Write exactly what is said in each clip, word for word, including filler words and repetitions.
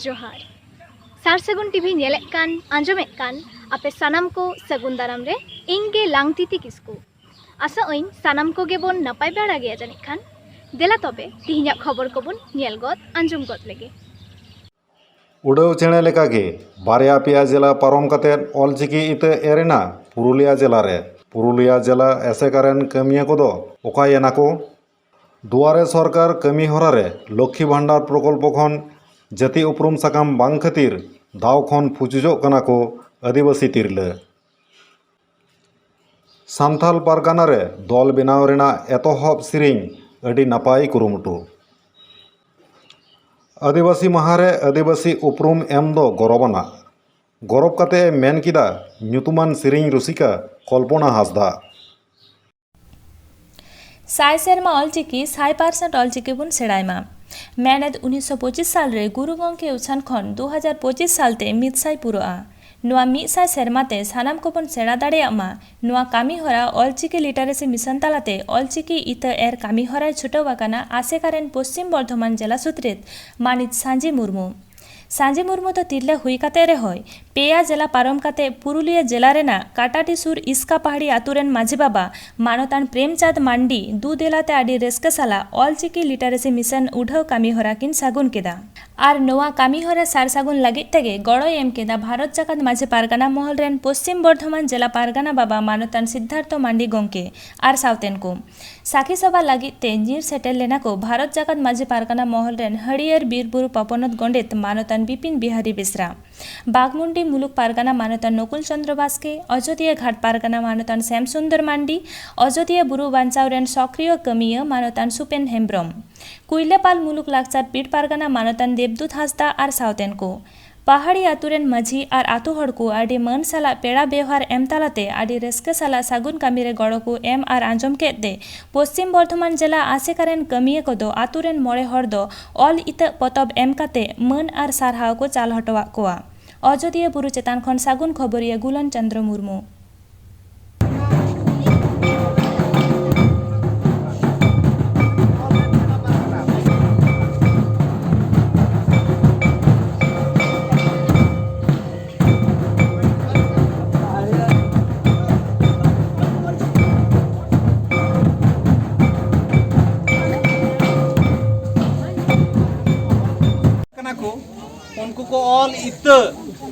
ᱡᱚᱦᱟᱨ᱾ ᱥᱟᱨ ᱥᱟᱹᱜᱩᱱ ᱴᱤᱵᱷᱤ ᱧᱮᱞᱮᱫ ᱠᱟᱱ, ᱟᱸᱡᱚᱢᱮᱫ ᱠᱟᱱ ᱟᱯᱮ ᱥᱟᱱᱟᱢ ᱠᱚ ᱥᱟᱹᱜᱩᱱ ᱫᱟᱨᱟᱢ ᱨᱮ ᱤᱧ ᱜᱮ ᱞᱟᱝᱛᱤᱛᱤ ᱠᱤᱥᱠᱩ᱾ ᱟᱥᱟᱜ ᱟᱹᱧ ᱥᱟᱱᱟᱢ ᱠᱚᱜᱮ ᱵᱚᱱ ᱱᱟᱯᱟᱭ ᱵᱟᱲᱟ ᱜᱮᱭᱟ ᱡᱟᱹᱱᱤᱡ ᱠᱷᱟᱱ᱾ ᱫᱮᱞᱟ ᱛᱚᱵᱮ ᱛᱤᱦᱤᱧᱟᱜ ᱠᱷᱚᱵᱚᱨ ᱠᱚᱵᱚᱱ ᱧᱮᱞ ᱜᱚᱫ, ᱟᱸᱡᱚᱢ ᱜᱚᱫ ᱞᱮᱜᱮ᱾ ᱩᱰᱟᱹᱣ ᱪᱮᱬᱮ ᱞᱮᱠᱟᱜᱮ ᱵᱟᱨᱭᱟ ᱯᱮᱭᱟ ᱡᱮᱞᱟ ᱯᱟᱨᱚᱢ ᱠᱟᱛᱮ ᱚᱞᱪᱤᱠᱤ ᱤᱛᱟᱹ ᱮᱨ ᱮᱱᱟ ᱯᱩᱨᱩᱞᱤᱭᱟ ᱡᱮᱞᱟ ᱨᱮ᱾ ᱯᱩᱨᱩᱞᱤᱭᱟ ᱡᱮᱞᱟ ᱟᱥᱮᱠᱟ ᱨᱮᱱ ᱠᱟᱹᱢᱤᱭᱟᱹ ᱠᱚᱫᱚ ᱚᱠᱟᱭᱮᱱᱟ ᱠᱚ? ᱫᱩᱣᱟᱨᱮ ᱥᱚᱨᱠᱟᱨ ᱠᱟᱹᱢᱤ ᱦᱚᱨᱟ ᱨᱮ ᱞᱚᱠᱠᱷᱤ ᱵᱷᱟᱱᱰᱟᱨ ᱯᱨᱚᱠᱚᱞᱯᱚ ᱠᱷᱚᱱ ᱡᱟᱹᱛᱤ ᱩᱯᱨᱩᱢ ᱥᱟᱠᱟᱢ ᱵᱟᱝ ᱠᱷᱟᱹᱛᱤᱨ ᱫᱟᱣ ᱠᱷᱚᱱ ᱯᱩᱪᱩᱡᱚᱜ ᱠᱟᱱᱟ ᱠᱚ ᱟᱹᱫᱤᱵᱟᱹᱥᱤ ᱛᱤᱨᱞᱟᱹ᱾ ᱥᱟᱱᱛᱟᱞ ᱯᱟᱨᱜᱟᱱᱟ ᱨᱮ ᱫᱚᱞ ᱵᱮᱱᱟᱣ ᱨᱮᱱᱟᱜ ᱮᱛᱚᱦᱚᱵ ᱥᱮᱨᱮᱧ ᱟᱹᱰᱤ ᱱᱟᱯᱟᱭ ᱠᱩᱨᱩᱢᱩᱴᱩ᱾ ᱟᱹᱫᱤᱵᱟᱹᱥᱤ ᱢᱟᱦᱟ ᱨᱮ ᱟᱹᱫᱤᱵᱟᱹᱥᱤ ᱩᱯᱨᱩᱢ ᱮᱢ ᱫᱚ ᱜᱚᱨᱚᱵᱟᱱᱟᱜ᱾ ᱜᱚᱨᱚᱵ ᱠᱟᱛᱮ ᱮ ᱢᱮᱱ ᱠᱮᱫᱟ ᱧᱩᱛᱩᱢᱟᱱ ᱥᱮᱨᱮᱧ ᱨᱩᱥᱤᱠᱟ ᱠᱚᱞᱯᱚᱱᱟ ᱦᱟᱸᱥᱫᱟ᱾ ᱥᱟᱭ ᱥᱮᱨᱢᱟ ᱚᱞᱪᱤᱠᱤ, ᱥᱟᱭ ᱯᱟᱨᱥᱮᱱᱴ ᱚᱞᱪᱤᱠᱤ ᱵᱚᱱ ᱥᱮᱬᱟᱭ ᱢᱟ᱾ ᱢᱮᱱᱮᱫ ᱩᱱᱤᱥᱥᱚ ᱯᱚᱸᱪᱤᱥ ᱥᱟᱞ ᱨᱮ ᱜᱩᱨᱩ ᱜᱚᱢᱠᱮ ᱩᱪᱷᱟᱹᱱ ᱠᱷᱚᱱ ᱫᱩ ᱦᱟᱡᱟᱨ ᱯᱚᱸᱪᱤᱥ ᱥᱟᱞ ᱛᱮ ᱢᱤᱫ ᱥᱟᱭ ᱯᱩᱨᱟᱹᱜᱼᱟ᱾ ᱱᱚᱣᱟ ᱢᱤᱫ ᱥᱟᱭ ᱥᱮᱨᱢᱟ ᱛᱮ ᱥᱟᱱᱟᱢ ᱠᱚᱵᱚᱱ ᱥᱮᱬᱟ ᱫᱟᱲᱮᱭᱟᱜ ᱢᱟ, ᱱᱚᱣᱟ ᱠᱟᱹᱢᱤ ᱦᱚᱨᱟ ᱚᱞᱪᱤᱠᱤ ᱞᱤᱴᱟᱨᱮᱥᱤ ᱢᱤᱥᱚᱱ ᱛᱟᱞᱟᱛᱮ ᱚᱞᱪᱤᱠᱤ ᱤᱛᱟᱹ ᱮᱨ ᱠᱟᱹᱢᱤ ᱦᱚᱨᱟᱭ ᱪᱷᱩᱴᱟᱹᱣ ᱟᱠᱟᱱᱟ ᱟᱥᱮᱠᱟ ᱨᱮᱱ ᱯᱚᱥᱪᱤᱢ ᱵᱚᱨᱫᱷᱚᱢᱟᱱ ᱡᱮᱞᱟ ᱥᱩᱛᱨᱮᱛ ᱢᱟᱹᱱᱤᱡ ᱥᱟᱸᱡᱤ ᱢᱩᱨᱢᱩ᱾ ᱥᱟᱸᱡᱤ ᱢᱩᱨᱢᱩ ᱫᱚ ᱛᱤᱨᱞᱟᱹ ᱦᱩᱭ ᱠᱟᱛᱮ ᱨᱮᱦᱚᱸᱭ ᱯᱮᱭᱟ ᱡᱮᱞᱟ ᱯᱟᱨᱚᱢ ᱠᱟᱛᱮ ᱯᱩᱨᱩᱞᱤᱭᱟᱹ ᱡᱮᱞᱟ ᱨᱮᱱᱟᱜ ᱠᱟᱴᱟᱴᱤ ᱥᱩᱨ ᱤᱥᱠᱟ ᱯᱟᱦᱟᱲᱤ ᱟᱛᱩ ᱨᱮᱱ ᱢᱟᱹᱡᱷᱤ ᱵᱟᱵᱟ ᱢᱟᱱᱚᱛᱟᱱ ᱯᱨᱮᱢᱪᱟᱸᱫᱽ ᱢᱟᱱᱰᱤ ᱫᱩ ᱫᱮᱞᱟ ᱛᱮ ᱟᱹᱰᱤ ᱨᱟᱹᱥᱠᱟᱹ ᱥᱟᱞᱟᱜ ᱚᱞᱪᱤᱠᱤ ᱞᱤᱴᱟᱨᱮᱥᱤ ᱢᱤᱥᱚᱱ ᱩᱰᱷᱟᱹᱣ ᱠᱟᱹᱢᱤ ᱦᱚᱨᱟ ᱠᱤᱱ ᱥᱟᱹᱜᱩᱱ ᱠᱮᱫᱟ᱾ ᱟᱨ ᱱᱚᱣᱟ ᱠᱟᱹᱢᱤ ᱦᱚᱨᱟ ᱥᱟᱨ ᱥᱟᱹᱜᱩᱱ ᱞᱟᱹᱜᱤᱫ ᱛᱮᱜᱮ ᱜᱚᱲᱚᱭ ᱮᱢ ᱠᱮᱫᱟ ᱵᱷᱟᱨᱚᱛ ᱡᱟᱠᱟᱛ ᱢᱟᱹᱡᱷᱤ ᱯᱟᱨᱜᱟᱱᱟ ᱢᱚᱦᱚᱞ ᱨᱮᱱ ᱯᱚᱥᱪᱤᱢ ᱵᱚᱨᱫᱷᱚᱢᱟᱱ ᱡᱮᱞᱟ ᱯᱟᱨᱜᱟᱱᱟ ᱵᱟᱵᱟ ᱢᱟᱱᱚᱛᱟᱱ ᱥᱤᱫᱽᱫᱷᱟᱨᱛᱷᱚ ᱢᱟᱱᱰᱤ ᱜᱚᱢᱠᱮ ᱟᱨ ᱥᱟᱶᱛᱮᱱ ᱠᱚ᱾ ᱥᱟᱹᱠᱷᱤ ᱥᱚᱵᱷᱟ ᱞᱟᱹᱜᱤᱫ ᱛᱮ ᱧᱤᱨ ᱥᱮᱴᱮᱨ ᱞᱮᱱᱟ ᱠᱚ ᱵᱷᱟᱨᱚᱛ ᱡᱟᱠᱟᱛ ᱢᱟᱹᱡᱷᱤ ᱯᱟᱨᱜᱟᱱᱟ ᱢᱚᱦᱚᱞ ᱨᱮᱱ ᱦᱟᱹᱨᱭᱟᱹᱲ ᱵᱤᱨ ᱵᱩᱨᱩ ᱯᱚᱯᱚᱱᱚᱛ ᱜᱚᱸᱰᱮᱛ ᱢᱟᱱᱚᱛᱟᱱ ᱵᱤᱯᱤᱱ ᱵᱤᱦᱟᱨᱤ ᱵᱮᱥᱨᱟ, ᱵᱟᱜᱽᱢᱩᱱᱰᱤ ᱢᱩᱞᱩᱠ ᱯᱟᱨᱜᱟᱱᱟ ᱢᱟᱱᱚᱛᱟᱱ ᱱᱚᱠᱩᱞ ᱪᱚᱸᱫᱽᱨᱚ ᱵᱟᱥᱠᱮ, ᱚᱡᱚᱫᱤᱭᱟᱹ ᱜᱷᱟᱴ ᱯᱟᱨᱜᱟᱱᱟ ᱢᱟᱱᱚᱛᱟᱱ ᱥᱭᱟᱢ ᱥᱩᱱᱫᱚᱨ ᱢᱟᱱᱰᱤ, ᱚᱡᱚᱫᱤᱭᱟᱹ ᱵᱩᱨᱩ ᱵᱟᱧᱪᱟᱣ ᱨᱮᱱ ᱥᱚᱠᱨᱤᱭᱚ ᱠᱟᱹᱢᱤᱭᱟᱹ ᱢᱟᱱᱚᱛᱟᱱ ᱥᱩᱯᱮᱱ ᱦᱮᱢᱵᱽᱨᱚᱢ, ᱠᱩᱭᱞᱟᱹᱯᱟᱞ ᱢᱩᱞᱩᱠ ᱞᱟᱠᱪᱟᱨ ᱯᱤᱲ ᱯᱟᱨᱜᱟᱱᱟ ᱢᱟᱱᱚᱛᱟᱱ ᱫᱮᱵᱽᱫᱩᱛ ᱦᱟᱸᱥᱫᱟ ᱟᱨ ᱥᱟᱶᱛᱮᱱ ᱠᱚ᱾ ᱯᱟᱦᱟᱲᱤ ᱟᱛᱩ ᱨᱮᱱ ᱢᱟᱹᱡᱷᱤ ᱟᱨ ᱟᱛᱩ ᱦᱚᱲ ᱠᱚ ᱟᱹᱰᱤ ᱢᱟᱹᱱ ᱥᱟᱞᱟᱜ ᱯᱮᱲᱟ ᱵᱮᱣᱦᱟᱨ ᱮᱢ ᱛᱟᱞᱟᱛᱮ ᱟᱹᱰᱤ ᱨᱟᱹᱥᱠᱟᱹ ᱥᱟᱞᱟᱜ ᱥᱟᱹᱜᱩᱱ ᱠᱟᱹᱢᱤ ᱨᱮ ᱜᱚᱲᱚ ᱠᱚ ᱮᱢ ᱟᱨ ᱟᱸᱡᱚᱢ ᱠᱮᱫ ᱛᱮ ᱯᱚᱥᱪᱤᱢ ᱵᱚᱨᱫᱷᱚᱢᱟᱱ ᱡᱮᱞᱟ ᱟᱥᱮᱠᱟ ᱨᱮᱱ ᱠᱟᱹᱢᱤᱭᱟᱹ ᱠᱚᱫᱚ ᱟᱛᱩ ᱨᱮᱱ ᱢᱚᱬᱮ ᱦᱚᱲ ᱫᱚ ᱚᱞ ᱤᱛᱟᱹᱜ ᱯᱚᱛᱚᱵ ᱮᱢ ᱠᱟᱛᱮ ᱢᱟᱹᱱ ᱟᱨ ᱥᱟᱨᱦᱟᱣ ᱠᱚ ᱪᱟᱞ ᱦᱚᱴᱚᱣᱟᱜ ᱠᱚᱣᱟ᱾ ᱚᱡᱚᱫᱤᱭᱟᱹ ᱵᱩᱨᱩ ᱪᱮᱛᱟᱱ ᱠᱷᱚᱱ ᱥᱟᱹᱜᱩᱱ ᱠᱷᱚᱵᱚᱨᱤᱭᱟᱹ ᱜᱩᱞᱚᱱ ᱪᱚᱸᱫᱽᱨᱚ ᱢᱩᱨᱢᱩ᱾ ᱠᱚ ᱚᱞ ᱤᱛᱟᱹ,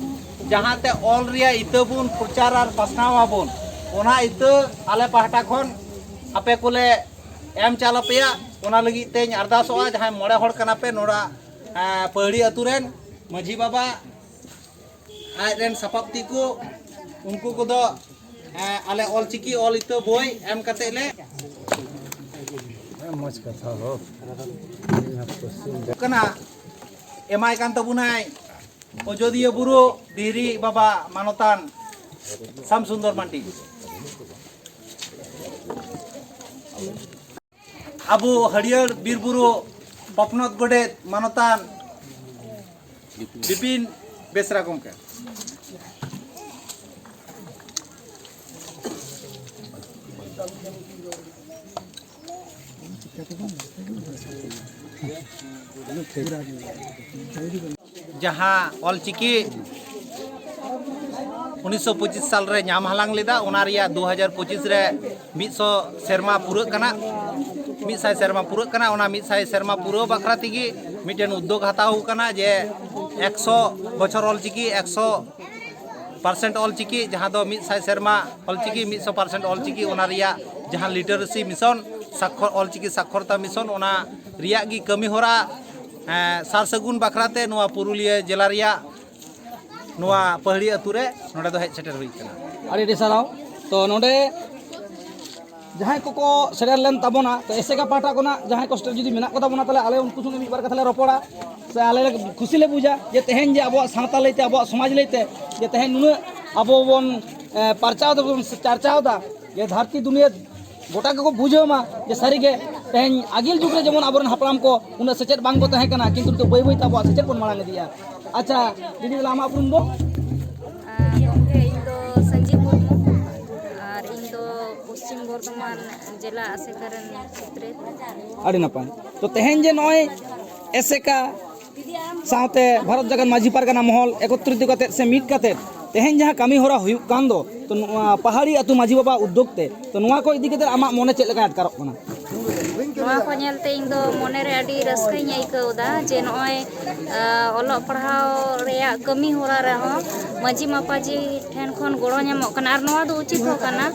ᱡᱟᱦᱟᱸ ᱛᱮ ᱚᱞ ᱨᱮᱭᱟᱜ ᱤᱛᱟᱹ ᱵᱚᱱ ᱯᱨᱚᱪᱟᱨ ᱟᱨ ᱯᱟᱥᱱᱟᱣ ᱟᱵᱚᱱ, ᱚᱱᱟ ᱤᱛᱟᱹ ᱟᱞᱮ ᱯᱟᱦᱴᱟ ᱠᱷᱚᱱ ᱟᱯᱮ ᱠᱚᱞᱮ ᱮᱢ ᱪᱟᱞ ᱟᱯᱮᱭᱟ᱾ ᱚᱱᱟ ᱞᱟᱹᱜᱤᱫ ᱛᱮᱧ ᱟᱨᱫᱟᱥᱚᱜᱼᱟ, ᱡᱟᱦᱟᱸᱭ ᱢᱚᱬᱮ ᱦᱚᱲ ᱠᱟᱱᱟ ᱯᱮ ᱱᱚᱰᱮ, ᱮᱸ, ᱯᱟᱹᱦᱲᱤ ᱟᱹᱛᱩ ᱨᱮᱱ ᱢᱟᱹᱡᱷᱤ ᱵᱟᱵᱟ, ᱟᱡ ᱨᱮᱱ ᱥᱟᱯᱟᱵ ᱛᱤ ᱠᱚ, ᱩᱱᱠᱩ ᱠᱚᱫᱚ, ᱮᱸ, ᱟᱞᱮ ᱚᱞ ᱪᱤᱠᱤ ᱚᱞ ᱤᱛᱟᱹ ᱵᱳᱭ ᱮᱢ ᱠᱟᱛᱮ ᱞᱮ ᱢᱚᱡᱽ ᱠᱟᱛᱷᱟ ᱦᱳ᱾ ᱠᱟᱱᱟ, ᱮᱢᱟᱭ ᱠᱟᱱ ᱛᱟᱵᱚᱱᱟᱭ ᱟᱡᱳᱫᱤᱭᱟᱹ ᱵᱩᱨᱩ ᱫᱷᱤᱨᱤ ᱵᱟᱵᱟ ᱢᱟᱱᱚᱛᱟᱱ ᱥᱟᱢ ᱥᱩᱱᱫᱚᱨ ᱢᱟᱱᱰᱤ᱾ ᱟᱵᱚ ᱦᱟᱹᱨᱭᱟᱹᱲ ᱵᱤᱨ ᱵᱩᱨᱩ ᱯᱚᱯᱱᱚᱛ ᱜᱚᱰᱮᱛ ᱢᱟᱱᱚᱛᱟᱱ ᱵᱤᱯᱤᱱ ᱵᱮᱥᱨᱟ ᱜᱚᱢᱠᱮ᱾ ᱡᱟᱦᱟᱸ ᱚᱞᱪᱤᱠᱤ ᱩᱱᱤᱥᱥᱚ ᱯᱚᱸᱪᱤᱥ ᱥᱟᱞ ᱨᱮ ᱧᱟᱢ ᱦᱟᱞᱟᱝ ᱞᱮᱫᱟ, ᱚᱱᱟ ᱨᱮᱭᱟᱜ ᱫᱩ ᱦᱟᱡᱟᱨ ᱯᱚᱸᱪᱤᱥ ᱨᱮ ᱢᱤᱫ ᱥᱚ ᱥᱮᱨᱢᱟ ᱯᱩᱨᱟᱹᱜ ᱠᱟᱱᱟ, ᱢᱤᱫ ᱥᱟᱭ ᱥᱮᱨᱢᱟ ᱯᱩᱨᱟᱹᱜ ᱠᱟᱱᱟ᱾ ᱚᱱᱟ ᱢᱤᱫ ᱥᱟᱭ ᱥᱮᱨᱢᱟ ᱯᱩᱨᱟᱹᱣ ᱵᱟᱠᱷᱨᱟ ᱛᱮᱜᱮ ᱢᱤᱫᱴᱮᱱ ᱩᱫᱽᱫᱳᱜᱽ ᱦᱟᱛᱟᱣ ᱠᱟᱱᱟ ᱡᱮ ᱮᱠᱥᱚ ᱵᱚᱪᱷᱚᱨ ᱚᱞᱪᱤᱠᱤ, ᱮᱠᱥᱚ ᱯᱟᱨᱥᱮᱱᱴ ᱚᱞᱪᱤᱠᱤ, ᱡᱟᱦᱟᱸ ᱫᱚ ᱢᱤᱫ ᱥᱟᱭ ᱥᱮᱨᱢᱟ ᱚᱞᱪᱤᱠᱤ, ᱢᱤᱫ ᱥᱚ ᱯᱟᱨᱥᱮᱱᱴ ᱚᱞᱪᱤᱠᱤ, ᱚᱱᱟ ᱨᱮᱭᱟᱜ ᱡᱟᱦᱟᱸ ᱞᱤᱴᱟᱨᱮᱥᱤ ᱢᱤᱥᱚᱱ, ᱥᱟᱠᱠᱷᱚ-, ᱚᱞᱪᱤᱠᱤ ᱥᱟᱠᱠᱷᱚᱨᱚᱛᱟ ᱢᱤᱥᱚᱱ, ᱚᱱᱟ ᱨᱮᱭᱟᱜ ᱜᱮ ᱠᱟᱹᱢᱤ ᱦᱚᱨᱟ, ᱮᱸ, ᱥᱟᱨ ᱥᱟᱹᱜᱩᱱ ᱵᱟᱠᱷᱨᱟ ᱛᱮ ᱱᱚᱣᱟ ᱯᱩᱨᱩᱞᱤᱭᱟᱹ ᱡᱮᱞᱟ ᱨᱮᱭᱟᱜ ᱱᱚᱣᱟ ᱯᱟᱹᱦᱲᱤ ᱟᱹᱛᱩ ᱨᱮ ᱱᱚᱰᱮ ᱫᱚ ᱦᱮᱡ ᱥᱮᱴᱮᱨ ᱦᱩᱭ ᱠᱟᱱᱟ᱾ ᱟᱹᱰᱤ ᱟᱹᱰᱤ ᱥᱟᱨᱦᱟᱣ᱾ ᱛᱚ, ᱱᱚᱰᱮ ᱡᱟᱦᱟᱸᱭ ᱠᱚᱠᱚ ᱥᱮᱴᱮᱨ ᱞᱮᱱ ᱛᱟᱵᱚᱱᱟ, ᱛᱚ, ᱮᱥᱮᱠᱟ ᱯᱟᱦᱴᱟ ᱠᱷᱚᱱᱟᱜ ᱡᱟᱦᱟᱸᱭ ᱠᱚ ᱥᱮᱴᱮᱨ ᱡᱩᱫᱤ ᱢᱮᱱᱟᱜ ᱠᱚᱛᱟ ᱵᱚᱱᱟ, ᱛᱟᱦᱚᱞᱮ ᱟᱞᱮ ᱩᱱᱠᱩ ᱥᱚᱸᱜᱮ ᱢᱤᱫ ᱵᱟᱨ ᱠᱟᱛᱷᱟ ᱞᱮ ᱨᱚᱯᱚᱲᱟ, ᱥᱮ ᱟᱞᱮ ᱞᱮ ᱠᱩᱥᱤ ᱞᱮ ᱵᱩᱡᱟ ᱡᱮ ᱛᱮᱦᱮᱧ ᱡᱮ ᱟᱵᱚᱣᱟᱜ ᱥᱟᱶᱛᱟ ᱞᱟᱹᱭᱛᱮ, ᱟᱵᱚᱣᱟᱜ ᱥᱚᱢᱟᱡᱽ ᱞᱟᱹᱭᱛᱮ ᱡᱮ ᱛᱮᱦᱮᱧ ᱱᱩᱱᱟᱹᱜ ᱟᱵᱚ ᱵᱚᱱ, ᱮ, ᱯᱟᱨᱪᱟᱣ ᱫᱟᱵᱚᱱ ᱥᱮ ᱪᱟᱨᱪᱟᱣ ᱫᱟ, ᱡᱮ ᱫᱷᱟᱹᱨᱛᱤ ᱫᱩᱱᱤᱭᱟᱹ ᱜᱚᱴᱟ ᱜᱮᱠᱚ ᱵᱩᱡᱷᱟᱹᱣ ᱢᱟ ᱡᱮ ᱥᱟᱹᱨᱤᱜᱮ ᱛᱮᱦᱮᱧ ᱟᱹᱜᱤᱞ ᱡᱩᱜᱽ ᱨᱮ ᱡᱮᱢᱚᱱ ᱟᱵᱚᱨᱮᱱ ᱦᱟᱯᱲᱟᱢ ᱠᱚ ᱩᱱᱟᱹᱜ ᱥᱮᱪᱮᱫ ᱵᱟᱝ ᱠᱚ ᱛᱟᱦᱮᱸ ᱠᱟᱱᱟ, ᱠᱤᱱᱛᱩ ᱱᱤᱛᱚᱜ ᱵᱟᱹᱭ ᱵᱟᱹᱭᱛᱮ ᱟᱵᱚᱣᱟᱜ ᱥᱮᱪᱮᱫ ᱵᱚᱱ ᱢᱟᱲᱟᱝ ᱤᱫᱤᱭᱮᱫᱼᱟ᱾ ᱟᱪᱪᱷᱟ, ᱫᱤᱫᱤ, ᱛᱟᱦᱚᱞᱮ ᱟᱢᱟᱜ ᱩᱯᱨᱩᱢ ᱫᱚ? ᱟᱨ ᱜᱚᱢᱠᱮ, ᱤᱧ ᱫᱚ ᱥᱟᱹᱧᱡᱤ ᱢᱩᱨᱢᱩ, ᱟᱨ ᱤᱧ ᱫᱚ ᱯᱚᱥᱪᱤᱢ ᱵᱚᱨᱫᱷᱚᱢᱟᱱ ᱡᱮᱞᱟ ᱟᱥᱮᱠᱟ ᱨᱮᱱ ᱪᱷᱟᱛᱨᱤ᱾ ᱟᱹᱰᱤ ᱱᱟᱯᱟᱭ᱾ ᱛᱚ, ᱛᱮᱦᱮᱧ ᱡᱮ ᱱᱚᱜᱼᱚᱭ ᱮᱥᱮᱠᱟ ᱥᱟᱶᱛᱮ ᱵᱷᱟᱨᱚᱛ ᱡᱟᱠᱟᱛ ᱢᱟᱹᱡᱷᱤ ᱯᱟᱨᱜᱟᱱᱟ ᱢᱚᱦᱚᱞ ᱮᱠᱚᱛᱨᱤᱛ ᱠᱟᱛᱮᱫ ᱥᱮ ᱢᱤᱫ ᱠᱟᱛᱮᱫ ᱛᱮᱦᱮᱧ ᱡᱟᱦᱟᱸ ᱠᱟᱹᱢᱤ ᱦᱚᱨᱟ ᱦᱩᱭᱩᱜ ᱠᱟᱱ ᱫᱚ, ᱛᱚ, ᱱᱚᱣᱟ ᱯᱟᱦᱟᱲᱤ ᱟᱹᱛᱩ ᱢᱟᱹᱡᱷᱤ ᱵᱟᱵᱟ ᱩᱫᱽᱫᱳᱜᱽ ᱛᱮ, ᱛᱚ, ᱱᱚᱣᱟ ᱠᱚ ᱤᱫᱤ ᱠᱟᱛᱮᱫ ᱟᱢᱟᱜ ᱢᱚᱱᱮ ᱪᱮᱫ ᱞᱮᱠᱟ ᱟᱴᱠᱟᱨᱚᱜ ᱠᱟᱱᱟ? ᱱᱚᱣᱟ ᱠᱚ ᱧᱮᱞᱛᱮ ᱤᱧ ᱫᱚ ᱢᱚᱱᱮᱨᱮ ᱟᱹᱰᱤ ᱨᱟᱹᱥᱠᱟᱹᱧ ᱟᱹᱭᱠᱟᱹᱣ ᱮᱫᱟ ᱡᱮ ᱱᱚᱜᱼᱚᱭ, ᱟ, ᱚᱞᱚᱜ ᱯᱟᱲᱦᱟᱣ ᱨᱮᱭᱟᱜ ᱠᱟᱹᱢᱤ ᱦᱚᱨᱟ ᱨᱮᱦᱚᱸ ᱢᱟᱹᱡᱷᱤ ᱢᱟᱯᱟᱡᱷᱤ ᱴᱷᱮᱱ ᱠᱷᱚᱱ ᱜᱚᱲᱚ ᱧᱟᱢᱚᱜ ᱠᱟᱱᱟ᱾ ᱟᱨ ᱱᱚᱣᱟ ᱫᱚ ᱩᱪᱤᱛ ᱦᱚᱸ ᱠᱟᱱᱟ᱾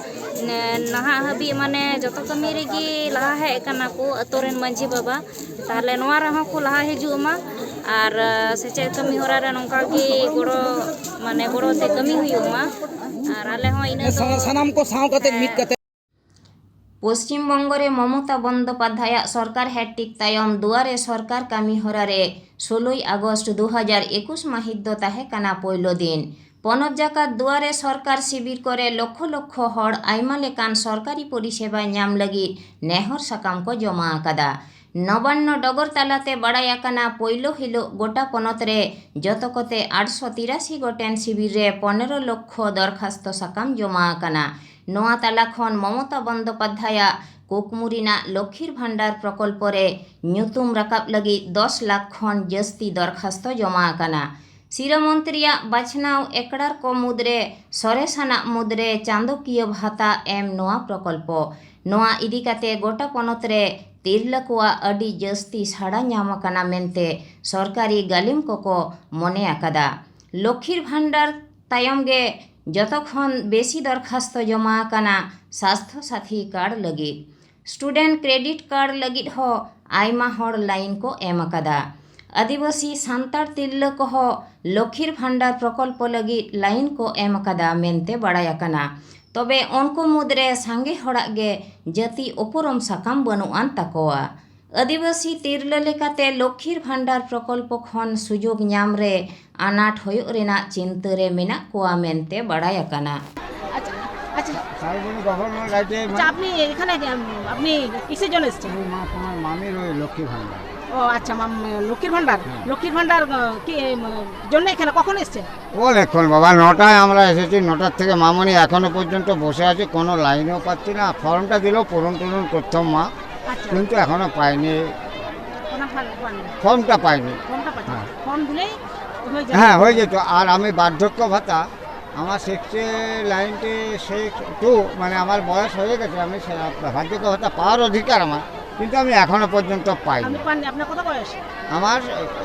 ᱱᱮ-, ᱱᱟᱦᱟᱜ ᱦᱟᱹᱵᱤᱡ ᱢᱟᱱᱮ ᱡᱚᱛᱚ ᱠᱟᱹᱢᱤ ᱨᱮᱜᱮ ᱞᱟᱦᱟ ᱦᱮᱡ ᱠᱟᱱᱟ ᱠᱚ ᱟᱹᱛᱩ ᱨᱮᱱ ᱢᱟᱹᱡᱷᱤ ᱵᱟᱵᱟ᱾ ᱛᱟᱦᱞᱮ ᱱᱚᱣᱟ ᱨᱮᱦᱚᱸ ᱠᱚ ᱞᱟᱦᱟ ᱦᱤᱡᱩᱜ ᱢᱟ᱾ ᱟᱨ, ᱟ, ᱥᱮᱪᱮᱫ ᱠᱟᱹᱢᱤ ᱦᱚᱨᱟ ᱨᱮ ᱱᱚᱝᱠᱟ ᱜᱮ ᱜᱚᱲᱚ, ᱢᱟᱱᱮ ᱜᱚᱲᱚ ᱛᱮ ᱠᱟᱹᱢᱤ ᱦᱩᱭᱩᱜ ᱢᱟ᱾ ᱟᱨ ᱟᱞᱮ ᱦᱚᱸ ᱤᱱᱟᱹ ᱫᱚ ᱥᱟᱱᱟ-, ᱥᱟᱱᱟᱢ ᱠᱚ ᱥᱟᱶ ᱠᱟᱛᱮ ᱢᱤᱫ ᱠᱟᱛᱮ᱾ ᱯᱚᱥᱪᱤᱢ ᱵᱚᱝᱜᱚ ᱨᱮ ᱢᱚᱢᱚᱛᱟ ᱵᱚᱱᱫᱳᱯᱟᱫᱽᱫᱷᱟᱭᱟᱜ ᱥᱚᱨᱠᱟᱨ ᱦᱮᱴᱨᱤᱠ ᱛᱟᱭᱚᱢ ᱫᱩᱣᱟᱨᱮ ᱥᱚᱨᱠᱟᱨ ᱠᱟᱹᱢᱤ ᱦᱚᱨᱟ ᱨᱮ ᱥᱳᱞᱳᱭ ᱟᱜᱚᱥᱴ ᱫᱩ ᱦᱟᱡᱟᱨ ᱮᱠᱩᱥ ᱢᱟᱹᱦᱤᱛ ᱫᱚ ᱛᱟᱦᱮᱸ ᱠᱟᱱᱟ ᱯᱳᱭᱞᱳ ᱫᱤᱱ᱾ ᱯᱚᱱᱚᱛ ᱡᱟᱠᱟᱛ ᱫᱩᱣᱟᱨᱮ ᱥᱚᱨᱠᱟᱨ ᱥᱤᱵᱤᱨ ᱠᱚᱨᱮ ᱞᱚᱠᱷᱚ ᱞᱚᱠᱷᱚ ᱦᱚᱲ ᱟᱭᱢᱟ ᱞᱮᱠᱟᱱ ᱥᱚᱨᱠᱟᱨᱤ ᱯᱚᱨᱤᱥᱮᱵᱟ ᱧᱟᱢ ᱞᱟᱹᱜᱤᱫ ᱱᱮᱦᱚᱨ ᱥᱟᱠᱟᱢ ᱠᱚ ᱡᱚᱢᱟ ᱟᱠᱟᱫᱟ᱾ ᱱᱚᱵᱟᱱᱱᱚ ᱰᱚᱜᱚᱨ ᱛᱟᱞᱟᱛᱮ ᱵᱟᱲᱟᱭ ᱟᱠᱟᱱᱟ, ᱯᱳᱭᱞᱳ ᱦᱤᱞᱳᱜ ᱜᱚᱴᱟ ᱯᱚᱱᱚᱛ ᱨᱮ ᱡᱚᱛᱚ ᱠᱚᱛᱮ ᱟᱴᱥᱚ ᱛᱤᱨᱟᱥᱤ ᱜᱚᱴᱮᱱ ᱥᱤᱵᱤᱨ ᱨᱮ ᱯᱚᱱᱮᱨᱚ ᱞᱚᱠᱷᱚ ᱫᱚᱨᱠᱷᱟᱥᱛᱚ ᱥᱟᱠᱟᱢ ᱡᱚᱢᱟ ᱟᱠᱟᱱᱟ᱾ ᱱᱚᱣᱟ ᱛᱟᱞᱟ ᱠᱷᱚᱱ ᱢᱚᱢᱚᱛᱟ ᱵᱚᱱᱫᱳᱯᱟᱫᱽᱫᱷᱟᱭᱟᱜ ᱠᱩᱠᱢᱩ ᱨᱮᱱᱟᱜ ᱞᱚᱠᱠᱷᱤᱨ ᱵᱷᱟᱱᱰᱟᱨ ᱯᱨᱚᱠᱚᱞᱯᱚ ᱨᱮ ᱧᱩᱛᱩᱢ ᱨᱟᱠᱟᱵ ᱞᱟᱹᱜᱤᱫ ᱫᱚᱥ ᱞᱟᱠᱷ ᱠᱷᱚᱱ ᱡᱟᱹᱥᱛᱤ ᱫᱚᱨᱠᱷᱟᱥᱛᱚ ᱡᱚᱢᱟ ᱟᱠᱟᱱᱟ᱾ ᱥᱤᱨᱟᱹ ᱢᱚᱱᱛᱨᱤᱭᱟᱜ ᱵᱟᱪᱷᱱᱟᱣ ᱮᱠᱲᱟᱨ ᱠᱚ ᱢᱩᱫᱽᱨᱮ ᱥᱚᱨᱮᱥᱟᱱᱟᱜ ᱢᱩᱫᱽᱨᱮ ᱪᱟᱸᱫᱚᱠᱤᱭᱟᱹ ᱵᱷᱟᱛᱟ ᱮᱢ ᱱᱚᱣᱟ ᱯᱨᱚᱠᱚᱞᱯᱚ᱾ ᱱᱚᱣᱟ ᱤᱫᱤ ᱠᱟᱛᱮ ᱜᱚᱴᱟ ᱯᱚᱱᱚᱛ ᱨᱮ ᱛᱤᱨᱞᱟᱹ ᱠᱚᱣᱟᱜ ᱟᱹᱰᱤ ᱡᱟᱹᱥᱛᱤ ᱥᱟᱲᱟ ᱧᱟᱢ ᱟᱠᱟᱱᱟ ᱢᱮᱱᱛᱮ ᱥᱚᱨᱠᱟᱨᱤ ᱜᱟᱹᱞᱤᱢ ᱠᱚᱠᱚ ᱢᱚᱱᱮ ᱟᱠᱟᱫᱟ᱾ ᱞᱚᱠᱠᱷᱤᱨ ᱵᱷᱟᱱᱰᱟᱨ ᱛᱟᱭᱚᱢ ᱜᱮ ᱡᱚᱛᱚ ᱠᱷᱚᱱ ᱵᱮᱥᱤ ᱫᱚᱨᱠᱷᱟᱥᱛᱚ ᱡᱚᱢᱟ ᱟᱠᱟᱱᱟ ᱥᱟᱥᱛᱷᱚ ᱥᱟᱛᱷᱤ ᱠᱟᱨᱰ ᱞᱟᱹᱜᱤᱫ᱾ ᱥᱴᱩᱰᱮᱱᱴ ᱠᱨᱮᱰᱤᱴ ᱠᱟᱨᱰ ᱞᱟᱹᱜᱤᱫ ᱦᱚᱸ ᱟᱭᱢᱟ ᱦᱚᱲ ᱞᱟᱭᱤᱱ ᱠᱚ ᱮᱢ ᱟᱠᱟᱫᱟ᱾ ᱟᱹᱫᱤᱵᱟᱹᱥᱤ ᱥᱟᱱᱛᱟᱲ ᱛᱤᱨᱞᱟᱹ ᱠᱚᱦᱚᱸ ᱞᱚᱠᱠᱷᱤᱨ ᱵᱷᱟᱱᱰᱟᱨ ᱯᱨᱚᱠᱚᱞᱯᱚ ᱞᱟᱹᱜᱤᱫ ᱞᱟᱭᱤᱱ ᱠᱚ ᱮᱢ ᱟᱠᱟᱫᱟ ᱢᱮᱱᱛᱮ ᱵᱟᱲᱟᱭ ᱟᱠᱟᱱᱟ᱾ ᱛᱚᱵᱮ ᱩᱱᱠᱩ ᱢᱩᱫᱽᱨᱮ ᱥᱟᱸᱜᱮ ᱦᱚᱲᱟᱜ ᱜᱮ ᱡᱟᱹᱛᱤ ᱩᱯᱨᱩᱢ ᱥᱟᱠᱟᱢ ᱵᱟᱹᱱᱩᱜ ᱟᱱ ᱛᱟᱠᱚᱣᱟ᱾ ᱟᱹᱫᱤᱵᱟᱹᱥᱤ ᱛᱤᱨᱞᱟᱹ ᱞᱮᱠᱟᱛᱮ ᱞᱚᱠᱠᱷᱤᱨ ᱵᱷᱟᱱᱰᱟᱨ ᱯᱨᱚᱠᱚᱞᱯᱚ ᱠᱷᱚᱱ ᱥᱩᱡᱳᱜᱽ ᱧᱟᱢ ᱨᱮ ᱟᱱᱟᱴ ᱦᱩᱭᱩᱜ ᱨᱮᱱᱟᱜ ᱪᱤᱱᱛᱟᱹ ᱨᱮ ᱢᱮᱱᱟᱜ ᱠᱚᱣᱟ ᱢᱮᱱᱛᱮ ᱵᱟᱲᱟᱭ ᱟᱠᱟᱱᱟ᱾ আচ্ছা, আচ্ছা। সাহেবগঞ্জ গভর্নমেন্ট আইটিআই আচ্ছা, আপনি এখানে, উম, আপনি কিসের জন্য এসেছেন? আমার মা-, আমার মামির ওই লক্ষ্মী ভাণ্ডার। ও আচ্ছা, মাম-, লক্ষ্মীর ভাণ্ডার। হ্যাঁ। লক্ষ্মীর ভাণ্ডার, আহ, কি, উম, জন্য এখানে কখন এসেছেন? অনেকক্ষণ বাবা, নটায় আমরা এসেছি, নটার থেকে মামনি এখনো পর্যন্ত বসে আছে, কোনো লাইনও পাচ্ছি না। ফর্মটা দিলেও পূরণ টুরণ করতাম মা, আচ্ছা। কিন্তু এখনো পাইনি। ওনার ফর্ম, ফর্ম। ফর্মটা পাইনি। ফর্মটা পাইনি। হ্যাঁ। ফর্ম দিলেই হয়ে যাবে। হ্যাঁ, হয়ে যেত। আর আমি বার্ধক্য ভাতা, আমার সিক্সটি, নাইনটি সিক্স, টু, মানে আমার বয়স হয়ে গেছে, আমি সে-, বার্ধক্য ভাতা পাওয়ার অধিকার আমার, কিন্তু আমি এখনো পর্যন্ত পাইনি। আপনি পাননি? আপনার কত বয়স? আমার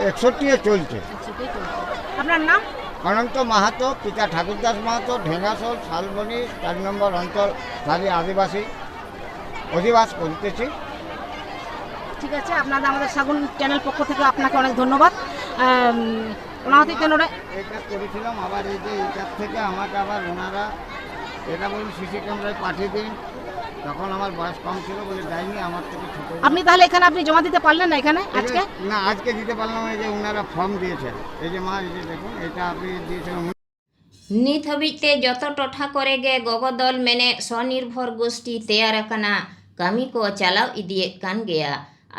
একষট্টি চলছে। একষট্টি চলছে। আপনার নাম? অনন্ত মাহাতো, পিতা ঠাকুরদাস মাহাতো, ঢেঙ্গাসোল, শালবনি, চার নম্বর অঞ্চল, স্থায়ী আদিবাসী, অধিবাস করিতেছি। ঠিক আছে, আপনাদের আমাদের সাগুন চ্যানেল পক্ষ থেকে আপনাকে অনেক ধন্যবাদ। আম, ᱚᱱᱟ ᱦᱚᱛᱮᱡ ᱛᱮ ᱱᱚᱰᱮ ᱮᱴᱟᱜ ᱠᱚᱨᱮ ছিলাম, আবার এই যে এটার থেকে আমাকে আবার ওনারা এটা বলুন সিসি ক্যামেরায় পাঠিয়ে দিন। তখন আমার বয়স কম ছিল বলে দেয়নি, আমার থেকে ছোট। আপনি তাহলে এখানে আপনি জমা দিতে পারলেন না এখানে এই যে, আজকে? না, আজকে দিতে পারলাম না, এই যে ওনারা ফর্ম দিয়েছেন, এই যে মা, এই যে দেখুন, এটা আপনি দিয়েছেন। ᱱᱤᱛ ᱦᱟᱹᱵᱤᱡ ᱛᱮ ᱡᱚᱛᱚ ᱴᱚᱴᱷᱟ ᱠᱚᱨᱮ ᱜᱮ ᱜᱚᱜᱚ ᱫᱚᱞ ᱢᱮᱱᱮᱫ ᱥᱚᱱᱤᱨᱵᱷᱚᱨ ᱜᱳᱥᱴᱤ ᱛᱮᱭᱟᱨ ᱟᱠᱟᱱᱟ, ᱠᱟᱹᱢᱤ ᱠᱚ ᱪᱟᱞᱟᱣ ᱤᱫᱤᱭᱮᱫ ᱠᱟᱱ ᱜᱮᱭᱟ᱾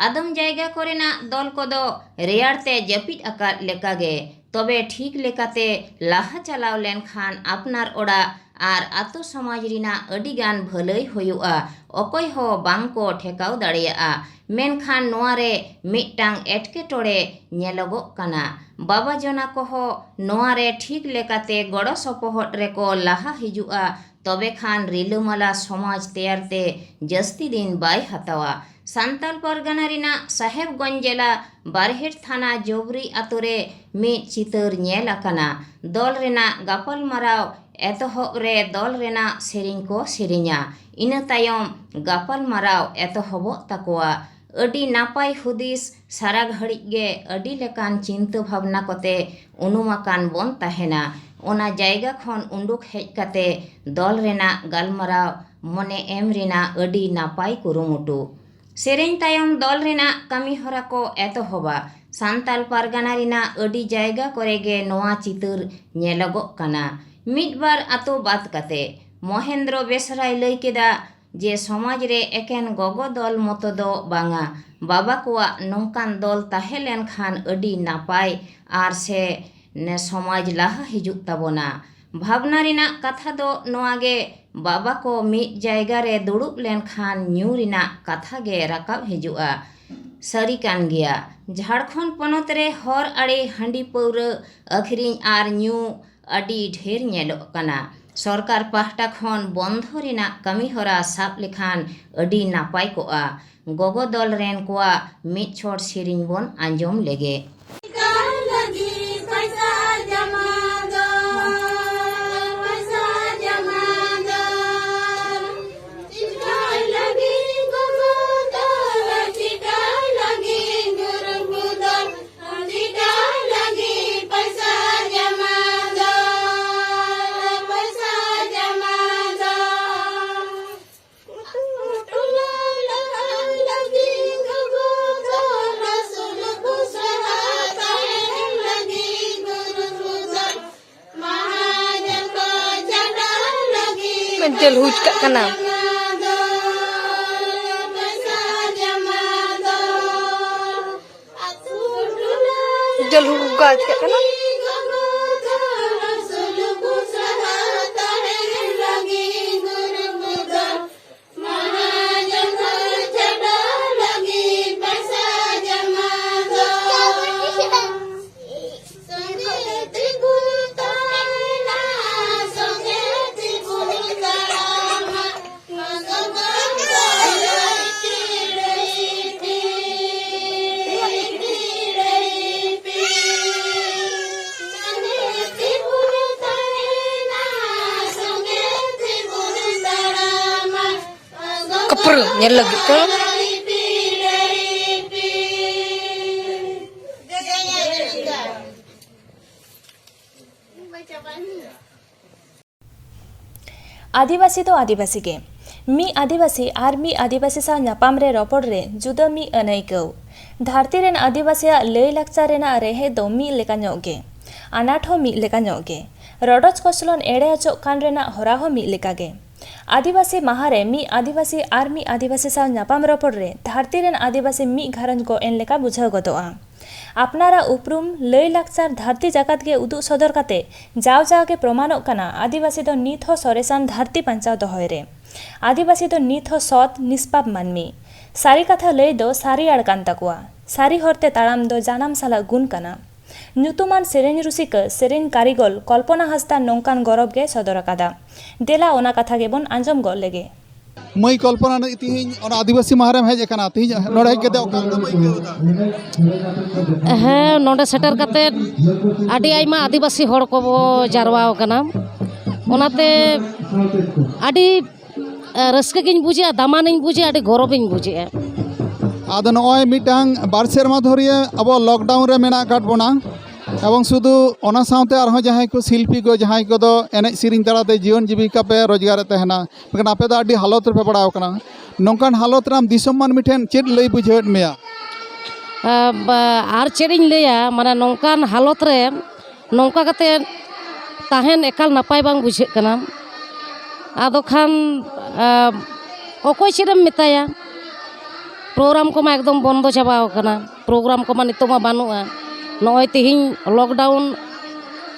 ᱟᱫᱚᱢ ᱡᱟᱭᱜᱟ ᱠᱚᱨᱮᱱᱟᱜ ᱫᱚᱞ ᱠᱚᱫᱚ ᱨᱮᱭᱟᱲ ᱛᱮ ᱡᱟᱹᱯᱤᱫ ᱟᱠᱟᱫ ᱞᱮᱠᱟᱜᱮ᱾ ᱛᱚᱵᱮ ᱴᱷᱤᱠ ᱞᱮᱠᱟᱛᱮ ᱞᱟᱦᱟ ᱪᱟᱞᱟᱣ ᱞᱮᱱᱠᱷᱟᱱ ᱟᱯᱱᱟᱨ ᱚᱲᱟᱜ ᱟᱨ ᱟᱛᱳ ᱥᱚᱢᱟᱡᱽ ᱨᱮᱱᱟᱜ ᱟᱹᱰᱤᱜᱟᱱ ᱵᱷᱟᱹᱞᱟᱹᱭ ᱦᱩᱭᱩᱜᱼᱟ᱾ ᱚᱠᱚᱭ ᱦᱚᱸ ᱵᱟᱝ ᱠᱚ ᱴᱷᱮᱠᱟᱣ ᱫᱟᱲᱮᱭᱟᱜᱼᱟ᱾ ᱢᱮᱱᱠᱷᱟᱱ ᱱᱚᱣᱟ ᱨᱮ ᱢᱤᱫᱴᱟᱝ ᱮᱴᱠᱮᱴᱚᱬᱮ ᱧᱮᱞᱚᱜᱚᱜ ᱠᱟᱱᱟ᱾ ᱵᱟᱵᱟ ᱡᱚᱱᱟ ᱠᱚᱦᱚᱸ ᱱᱚᱣᱟ ᱨᱮ ᱴᱷᱤᱠ ᱞᱮᱠᱟᱛᱮ ᱜᱚᱲᱚ ᱥᱚᱯᱚᱦᱚᱫ ᱨᱮᱠᱚ ᱞᱟᱦᱟ ᱦᱤᱡᱩᱜᱼᱟ, ᱛᱚᱵᱮ ᱠᱷᱟᱱ ᱨᱤᱞᱟᱹᱢᱟᱞᱟ ᱥᱚᱢᱟᱡᱽ ᱛᱮᱭᱟᱨ ᱛᱮ ᱡᱟᱹᱥᱛᱤ ᱫᱤᱱ ᱵᱟᱭ ᱦᱟᱛᱟᱣᱟ᱾ ᱥᱟᱱᱛᱟᱞ ᱯᱟᱨᱜᱟᱱᱟ ᱨᱮᱱᱟᱜ ᱥᱟᱦᱮᱵᱽᱜᱚᱸᱡᱽ ᱡᱮᱞᱟ ᱵᱟᱨᱦᱮᱴ ᱛᱷᱟᱱᱟ ᱡᱚᱵᱽᱨᱤ ᱟᱛᱳ ᱨᱮ ᱢᱤᱫ ᱪᱤᱛᱟᱹᱨ ᱧᱮᱞ ᱟᱠᱟᱱᱟ᱾ ᱫᱚᱞ ᱨᱮᱱᱟᱜ ᱜᱟᱯᱟᱞᱢᱟᱨᱟᱣ ᱮᱛᱚᱦᱚᱵ ᱨᱮ ᱫᱚᱞ ᱨᱮᱱᱟᱜ ᱥᱮᱨᱮᱧ ᱠᱚ ᱥᱮᱨᱮᱧᱟ᱾ ᱤᱱᱟᱹ ᱛᱟᱭᱚᱢ ᱜᱟᱯᱟᱞᱢᱟᱨᱟᱣ ᱮᱛᱚᱦᱚᱵᱚᱜ ᱛᱟᱠᱚᱣᱟ᱾ ᱟᱹᱰᱤ ᱱᱟᱯᱟᱭ ᱦᱩᱫᱤᱥ, ᱥᱟᱨᱟ ᱜᱷᱟᱹᱲᱤᱡ ᱜᱮ ᱟᱹᱰᱤ ᱞᱮᱠᱟᱱ ᱪᱤᱱᱛᱟᱹ ᱵᱷᱟᱵᱽᱱᱟ ᱠᱚᱛᱮ ᱩᱱᱩᱢ ᱟᱠᱟᱱ ᱵᱚᱱ ᱛᱟᱦᱮᱱᱟ᱾ ᱚᱱᱟ ᱡᱟᱭᱜᱟ ᱠᱷᱚᱱ ᱩᱰᱩᱠ ᱦᱮᱡ ᱠᱟᱛᱮ ᱫᱚᱞ ᱨᱮᱱᱟᱜ ᱜᱟᱞᱢᱟᱨᱟᱣ ᱢᱚᱱᱮ ᱮᱢ ᱨᱮᱱᱟᱜ ᱟᱹᱰᱤ ᱱᱟᱯᱟᱭ ᱠᱩᱨᱩᱢᱩᱴᱩ᱾ ᱥᱮᱨᱮᱧ ᱛᱟᱭᱚᱢ ᱫᱚᱞ ᱨᱮᱱᱟᱜ ᱠᱟᱹᱢᱤ ᱦᱚᱨᱟ ᱠᱚ ᱮᱛᱚᱦᱚᱵᱟ᱾ ᱥᱟᱱᱛᱟᱞ ᱯᱟᱨᱜᱟᱱᱟ ᱨᱮᱱᱟᱜ ᱟᱹᱰᱤ ᱡᱟᱭᱜᱟ ᱠᱚᱨᱮ ᱜᱮ ᱱᱚᱣᱟ ᱪᱤᱛᱟᱹᱨ ᱧᱮᱞᱚᱜᱚᱜ ᱠᱟᱱᱟ᱾ ᱢᱤᱫ ᱵᱟᱨ ᱟᱛᱳ ᱵᱟᱫ ᱠᱟᱛᱮ᱾ ᱢᱚᱦᱮᱱᱫᱨᱚ ᱵᱮᱥᱨᱟᱭ ᱞᱟᱹᱭ ᱠᱮᱫᱟ ᱡᱮ ᱥᱚᱢᱟᱡᱽ ᱨᱮ ᱮᱠᱮᱱ ᱜᱚᱜᱚ ᱫᱚᱞ ᱢᱚᱛᱚ ᱫᱚ ᱵᱟᱝᱟ, ᱵᱟᱵᱟ ᱠᱚᱣᱟᱜ ᱱᱚᱝᱠᱟᱱ ᱫᱚᱞ ᱛᱟᱦᱮᱸ ᱞᱮᱱᱠᱷᱟᱱ ᱟᱹᱰᱤ ᱱᱟᱯᱟᱭ ᱟᱨ ᱥᱮ ᱱᱮ ᱥᱚᱢᱟᱡᱽ ᱞᱟᱦᱟ ᱦᱤᱡᱩᱜ ᱛᱟᱵᱚᱱᱟ᱾ ᱵᱷᱟᱵᱽᱱᱟ ᱨᱮᱱᱟᱜ ᱠᱟᱛᱷᱟ ᱫᱚ ᱱᱚᱣᱟ ᱜᱮ, ᱵᱟᱵᱟ ᱠᱚ ᱢᱤᱫ ᱡᱟᱭᱜᱟ ᱨᱮ ᱫᱩᱲᱩᱵ ᱞᱮᱱᱠᱷᱟᱱ ᱧᱩ ᱨᱮᱱᱟᱜ ᱠᱟᱛᱷᱟ ᱜᱮ ᱨᱟᱠᱟᱵ ᱦᱤᱡᱩᱜᱼᱟ᱾ ᱥᱟᱹᱨᱤ ᱠᱟᱱ ᱜᱮᱭᱟ, ᱡᱷᱟᱲᱠᱷᱚᱸᱰ ᱯᱚᱱᱚᱛ ᱨᱮ ᱦᱚᱨ ᱟᱲᱮ ᱦᱟᱺᱰᱤ ᱯᱟᱹᱣᱨᱟᱹ ᱟᱹᱠᱷᱨᱤᱧ ᱟᱨ ᱧᱩ ᱟᱹᱰᱤ ᱰᱷᱮᱨ ᱧᱮᱞᱚᱜ ᱠᱟᱱᱟ᱾ ᱥᱚᱨᱠᱟᱨ ᱯᱟᱦᱴᱟ ᱠᱷᱚᱱ ᱵᱚᱱᱫᱷᱚ ᱨᱮᱱᱟᱜ ᱠᱟᱹᱢᱤᱦᱚᱨᱟ ᱥᱟᱵ ᱞᱮᱠᱷᱟᱱ ᱟᱹᱰᱤ ᱱᱟᱯᱟᱭ ᱠᱚᱜᱼᱟ᱾ ᱜᱚᱜᱚ ᱫᱚᱞ ᱨᱮᱱ ᱠᱚᱣᱟᱜ ᱢᱤᱫ ᱪᱷᱚᱴ ᱥᱮᱨᱮᱧ ᱵᱚᱱ ᱟᱸᱡᱚᱢ ᱞᱮᱜᱮ᱾ ᱡᱟᱹᱞ ᱦᱩᱡ ᱠᱟᱜ ᱠᱟᱱᱟ᱾ ᱡᱟᱹᱞ ᱦᱩᱡ ᱠᱟᱜ ᱠᱟᱱᱟ᱾ ᱠᱟᱯᱩᱨ ᱧᱮᱞ ᱞᱟᱹᱜᱤᱫ ᱛᱮ᱾ ᱟᱹᱫᱤᱵᱟᱹᱥᱤ ᱫᱚ ᱟᱹᱫᱤᱵᱟᱹᱥᱤ ᱜᱮ᱾ ᱢᱤᱫ ᱟᱹᱫᱤᱵᱟᱹᱥᱤ ᱟᱨ ᱢᱤᱫ ᱟᱹᱫᱤᱵᱟᱹᱥᱤ ᱥᱟᱶ ᱧᱟᱯᱟᱢ ᱨᱮ, ᱨᱚᱯᱚᱲ ᱨᱮ ᱡᱩᱫᱟᱹ ᱢᱤᱫ ᱟᱹᱱ ᱟᱹᱭᱠᱟᱹᱣ᱾ ᱫᱷᱟᱹᱨᱛᱤ ᱨᱮᱱ ᱟᱹᱫᱤᱵᱟᱹᱥᱤᱭᱟᱜ ᱞᱟᱹᱭ ᱞᱟᱠᱪᱟᱨ ᱨᱮᱱᱟᱜ ᱨᱮᱦᱮᱫ ᱫᱚ ᱢᱤᱫ ᱞᱮᱠᱟ ᱧᱚᱜ ᱜᱮ, ᱟᱱᱟᱴ ᱦᱚᱸ ᱢᱤᱫ ᱞᱮᱠᱟ ᱧᱚᱜ ᱜᱮ᱾ ᱨᱚᱰᱚᱡ ᱠᱚᱪᱞᱚᱱ ᱮᱲᱮ ᱚᱪᱚᱜ ᱠᱟᱱ ᱨᱮᱱᱟᱜ ᱦᱚᱨᱟ ᱦᱚᱸ ᱢᱤᱫ ᱞᱮᱠᱟ ᱜᱮ᱾ ᱟᱹᱫᱤᱵᱟᱹᱥᱤ ᱢᱟᱦᱟ ᱨᱮ ᱢᱤᱫ ᱟᱹᱫᱤᱵᱟᱹᱥᱤ ᱟᱨ ᱢᱤᱫ ᱟᱹᱫᱤᱵᱟᱹᱥᱤ ᱥᱟᱶ ᱧᱟᱯᱟᱢ ᱨᱚᱯᱚᱲ ᱨᱮ ᱫᱷᱟᱹᱨᱛᱤ ᱨᱮᱱ ᱟᱹᱫᱤᱵᱟᱹᱥᱤ ᱢᱤᱫ ᱜᱷᱟᱨᱚᱸᱡᱽ ᱜᱚᱜ ᱮᱱ ᱞᱮᱠᱟ ᱵᱩᱡᱷᱟᱹᱣ ᱜᱚᱫᱚᱜᱼᱟ᱾ ᱟᱯᱱᱟᱨᱟᱜ ᱩᱯᱨᱩᱢ, ᱞᱟᱹᱭ ᱞᱟᱠᱪᱟᱨ ᱫᱷᱟᱹᱨᱛᱤ ᱡᱟᱠᱟᱛ ᱜᱮ ᱩᱫᱩᱜ ᱥᱚᱫᱚᱨ ᱠᱟᱛᱮ ᱡᱟᱣ ᱡᱟᱣ ᱜᱮ ᱯᱨᱚᱢᱟᱱᱚᱜ ᱠᱟᱱᱟ ᱟᱹᱫᱤᱵᱟᱹᱥᱤ ᱫᱚ ᱱᱤᱛ ᱦᱚᱸ ᱥᱚᱨᱮᱥᱟᱱ ᱫᱷᱟᱹᱨᱛᱤ ᱵᱟᱧᱪᱟᱣ ᱫᱚᱦᱚᱭ ᱨᱮ᱾ ᱟᱹᱫᱤᱵᱟᱹᱥᱤ ᱫᱚ ᱱᱤᱛ ᱦᱚᱸ ᱥᱚᱛ, ᱱᱤᱥᱯᱟᱯ ᱢᱟᱹᱱᱢᱤ᱾ ᱥᱟᱹᱨᱤ ᱠᱟᱛᱷᱟ ᱞᱟᱹᱭ ᱫᱚ ᱥᱟᱹᱨᱤ ᱟᱲ ᱠᱟᱱ ᱛᱟᱠᱚᱣᱟ᱾ ᱥᱟᱹᱨᱤ ᱦᱚᱨ ᱛᱮ ᱛᱟᱲᱟᱢ ᱫᱚ ᱡᱟᱱᱟᱢ ᱥᱟᱞᱟᱜ ᱜᱩᱱ ᱠᱟᱱᱟ᱾ ᱧᱩᱛᱩᱢᱟᱱ ᱥᱮᱨᱮᱧ ᱨᱩᱥᱤᱠᱟ, ᱥᱮᱨᱮᱧ ᱠᱟᱹᱨᱤᱜᱚᱞ ᱠᱚᱞᱯᱚᱱᱟ ᱦᱟᱸᱥᱫᱟ ᱱᱚᱝᱠᱟᱱ ᱜᱚᱨᱚᱵᱽ ᱜᱮ ᱥᱚᱫᱚᱨ ᱟᱠᱟᱫᱟ᱾ ᱫᱮᱞᱟ ᱚᱱᱟ ᱠᱟᱛᱷᱟ ᱜᱮᱵᱚᱱ ᱟᱸᱡᱚᱢ ᱜᱚᱫ ᱞᱮᱜᱮ᱾ ᱢᱟᱹᱭ ᱠᱚᱞᱯᱚᱱᱟ, ᱱᱩᱭ ᱛᱤᱦᱤᱧ ᱚᱱᱟ ᱟᱹᱫᱤᱵᱟᱹᱥᱤ ᱢᱟᱦᱟ ᱨᱮᱢ ᱦᱮᱡ ᱟᱠᱟᱱᱟ, ᱛᱤᱦᱤᱧ ᱱᱚᱰᱮ ᱦᱮᱡ ᱠᱟᱛᱮ ᱚᱠᱟ ᱞᱮᱠᱟᱢ ᱟᱹᱭᱠᱟᱹᱣ ᱮᱫᱟ? ᱦᱮᱸ, ᱱᱚᱰᱮ ᱥᱮᱴᱮᱨ ᱠᱟᱛᱮ ᱟᱹᱰᱤ ᱟᱭᱢᱟ ᱟᱹᱫᱤᱵᱟᱹᱥᱤ ᱦᱚᱲ ᱠᱚᱵᱚ ᱡᱟᱨᱣᱟ ᱟᱠᱟᱱᱟ, ᱚᱱᱟᱛᱮ ᱟᱹᱰᱤ ᱨᱟᱹᱥᱠᱟᱹ ᱜᱤᱧ ᱵᱩᱡᱮᱜᱼᱟ, ᱫᱟᱢᱟᱱᱤᱧ ᱵᱩᱡᱮᱜᱼᱟ, ᱟᱹᱰᱤ ᱜᱚᱨᱚᱵᱤᱧ ᱵᱩᱡᱮᱜᱼᱟ᱾ ᱟᱫᱚ ᱱᱚᱜᱼᱚᱭ ᱢᱤᱫᱴᱟᱝ ᱵᱟᱨ ᱥᱮᱨᱢᱟ ᱫᱷᱚᱨᱤᱭᱟᱹ ᱟᱵᱚ lockdown ᱨᱮ ᱢᱮᱱᱟᱜ ᱟᱠᱟᱫ ᱵᱚᱱᱟ, ᱮᱵᱚᱝ ᱥᱩᱫᱷᱩ ᱚᱱᱟ ᱥᱟᱶᱛᱮ ᱟᱨᱦᱚᱸ ᱡᱟᱦᱟᱸᱭ ᱠᱚ ᱥᱤᱞᱯᱤ ᱠᱚ, ᱡᱟᱦᱟᱸᱭ ᱠᱚᱫᱚ ᱮᱱᱮᱡ ᱥᱮᱨᱮᱧ ᱛᱟᱞᱟᱛᱮ ᱡᱤᱭᱚᱱ ᱡᱤᱵᱤᱠᱟ ᱯᱮ ᱨᱳᱡᱽᱜᱟᱨᱮᱫ ᱛᱟᱦᱮᱱᱟ, ᱢᱮᱱᱠᱷᱟᱱ ᱟᱯᱮ ᱫᱚ ᱟᱹᱰᱤ ᱦᱟᱞᱚᱛ ᱨᱮᱯᱮ ᱯᱟᱲᱟᱣ ᱟᱠᱟᱱᱟ᱾ ᱱᱚᱝᱠᱟᱱ ᱦᱟᱞᱚᱛ ᱨᱮ ᱟᱢ ᱫᱤᱥᱚᱢ ᱢᱟᱹᱱᱢᱤ ᱴᱷᱮᱱ ᱪᱮᱫ ᱞᱟᱹᱭ ᱵᱩᱡᱷᱟᱹᱣᱮᱫ ᱢᱮᱭᱟ? ᱟᱨ ᱪᱮᱫ ᱤᱧ ᱞᱟᱹᱭᱟ, ᱢᱟᱱᱮ ᱱᱚᱝᱠᱟᱱ ᱦᱟᱞᱚᱛ ᱨᱮ ᱱᱚᱝᱠᱟ ᱠᱟᱛᱮ ᱛᱟᱦᱮᱱ ᱮᱠᱟᱞ ᱱᱟᱯᱟᱭ ᱵᱟᱝ ᱵᱩᱡᱷᱟᱹᱜ ᱠᱟᱱᱟ᱾ ᱟᱫᱚ ᱠᱷᱟᱱ, ᱟᱸ, ᱚᱠᱚᱭ ᱪᱮᱫ ᱮᱢ ᱢᱮᱛᱟᱭᱟ? ᱯᱨᱳᱜᱨᱟᱢ ᱠᱚᱢᱟ ᱮᱠᱫᱚᱢ ᱵᱚᱱᱫᱚ ᱪᱟᱵᱟᱣ ᱠᱟᱱᱟ, ᱯᱨᱳᱜᱨᱟᱢ ᱠᱚᱢᱟ ᱱᱤᱛᱚᱜ ᱢᱟ ᱵᱟᱹᱱᱩᱜᱼᱟ᱾ ᱱᱚᱜᱼᱚᱭ ᱛᱤᱦᱤᱧ lockdown,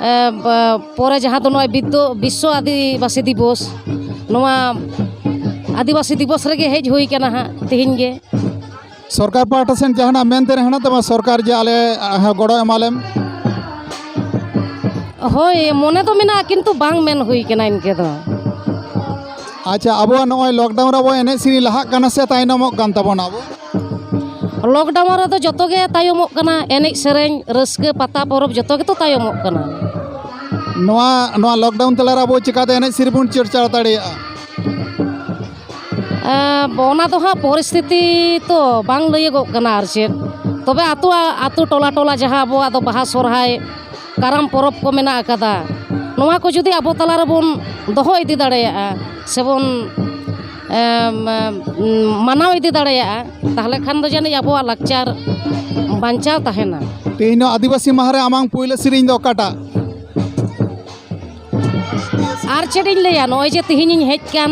ᱮ, ᱵᱟ-, ᱯᱚᱨᱮ ᱡᱟᱦᱟᱸ ᱫᱚ ᱱᱚᱜᱼᱚᱭ ᱵᱤᱫᱽᱫᱚ-, ᱵᱤᱥᱥᱚ ᱟᱹᱫᱤᱵᱟᱹᱥᱤ ᱫᱤᱵᱚᱥ, ᱱᱚᱣᱟ ᱟᱹᱫᱤᱵᱟᱹᱥᱤ ᱫᱤᱵᱚᱥ ᱨᱮᱜᱮ ᱦᱮᱡ ᱦᱩᱭ ᱠᱟᱱᱟ ᱦᱟᱸᱜ ᱛᱤᱦᱤᱧ ᱜᱮ᱾ ᱥᱚᱨᱠᱟᱨ ᱯᱟᱦᱴᱟ ᱥᱮᱱ ᱡᱟᱦᱟᱱᱟᱜ ᱢᱮᱱ ᱛᱮᱱᱟᱜ ᱦᱮᱱᱟᱜ ᱛᱟᱢᱟ, ᱥᱚᱨᱠᱟᱨ ᱡᱮ ᱟᱞᱮ, ᱦᱮᱸ, ᱜᱚᱲᱚ ᱮᱢᱟᱞᱮᱢ? ᱦᱳᱭ, ᱢᱚᱱᱮ ᱫᱚ ᱢᱮᱱᱟᱜᱼᱟ, ᱠᱤᱱᱛᱩ ᱵᱟᱝ ᱢᱮᱱ ᱦᱩᱭ ᱠᱟᱱᱟ ᱤᱱᱠᱟᱹ ᱫᱚ᱾ ᱟᱪᱪᱷᱟ, ᱟᱵᱚᱣᱟᱜ ᱱᱚᱜᱼᱚᱭ lockdown ᱨᱮ ᱟᱵᱚ ᱮᱱᱮᱡ ᱥᱮᱨᱮᱧ ᱞᱟᱦᱟᱜ ᱠᱟᱱᱟ ᱥᱮ ᱛᱟᱭᱱᱚᱢᱚᱜ ᱠᱟᱱ ᱛᱟᱵᱚᱱᱟ ᱟᱵᱚ? Lockdown ᱨᱮᱫᱚ ᱡᱚᱛᱚ ᱜᱮ ᱛᱟᱭᱚᱢᱚᱜ ᱠᱟᱱᱟ, ᱮᱱᱮᱡ ᱥᱮᱨᱮᱧ, ᱨᱟᱹᱥᱠᱟᱹ, ᱯᱟᱛᱟ ᱯᱚᱨᱚᱵᱽ ᱡᱚᱛᱚ ᱜᱮᱛᱚ ᱛᱟᱭᱚᱢᱚᱜ ᱠᱟᱱᱟ᱾ ᱱᱚᱣᱟ, ᱱᱚᱣᱟ lockdown ᱛᱟᱞᱟᱨᱮ ᱟᱵᱚ ᱪᱤᱠᱟᱛᱮ ᱮᱱᱮᱡ ᱥᱮᱨᱮᱧ ᱵᱚᱱ ᱪᱚᱨᱪᱟ ᱫᱟᱲᱮᱭᱟᱜᱼᱟ? ᱮᱸ, ᱚᱱᱟ ᱫᱚ ᱦᱟᱸᱜ ᱯᱚᱨᱤᱥᱛᱷᱤᱛᱤ ᱛᱚ ᱵᱟᱝ ᱞᱟᱹᱭᱟᱹᱜᱚᱜ ᱠᱟᱱᱟ ᱟᱨ ᱪᱮᱫ᱾ ᱛᱚᱵᱮ ᱟᱛᱳ, ᱟᱛᱳ ᱴᱚᱞᱟ ᱴᱚᱞᱟ ᱡᱟᱦᱟᱸ ᱟᱵᱚᱣᱟᱜ ᱫᱚ ᱵᱟᱦᱟ ᱥᱚᱨᱦᱟᱭ ᱠᱟᱨᱟᱢ ᱯᱚᱨᱚᱵᱽ ᱠᱚ ᱢᱮᱱᱟᱜ ᱟᱠᱟᱫᱟ, ᱱᱚᱣᱟ ᱠᱚ ᱡᱩᱫᱤ ᱟᱵᱚ ᱛᱟᱞᱟ ᱨᱮᱵᱚᱱ ᱫᱚᱦᱚ ᱤᱫᱤ ᱫᱟᱲᱮᱭᱟᱜᱼᱟ ᱥᱮᱵᱚᱱ, ᱮᱢ, ᱮᱢ, ᱢᱟᱱᱟᱣ ᱤᱫᱤ ᱫᱟᱲᱮᱭᱟᱜᱼᱟ, ᱛᱟᱦᱚᱞᱮ ᱠᱷᱟᱱ ᱫᱚ ᱡᱟᱹᱱᱤᱡ ᱟᱵᱚᱣᱟᱜ ᱞᱟᱠᱪᱟᱨ ᱵᱟᱧᱪᱟᱣ ᱛᱟᱦᱮᱱᱟ᱾ ᱛᱮᱦᱮᱧ ᱱᱚᱣᱟ ᱟᱹᱫᱤᱵᱟᱹᱥᱤ ᱢᱟᱦᱟ ᱨᱮ ᱟᱢᱟᱝ ᱯᱩᱭᱞᱟᱹ ᱥᱮᱨᱮᱧ ᱫᱚ ᱚᱠᱟᱴᱟᱜ? ᱟᱨ ᱪᱮᱫ ᱤᱧ ᱞᱟᱹᱭᱟ, ᱱᱚᱜᱼᱚᱭ ᱡᱮ ᱛᱤᱦᱤᱧᱤᱧ ᱦᱮᱡ ᱠᱟᱱ,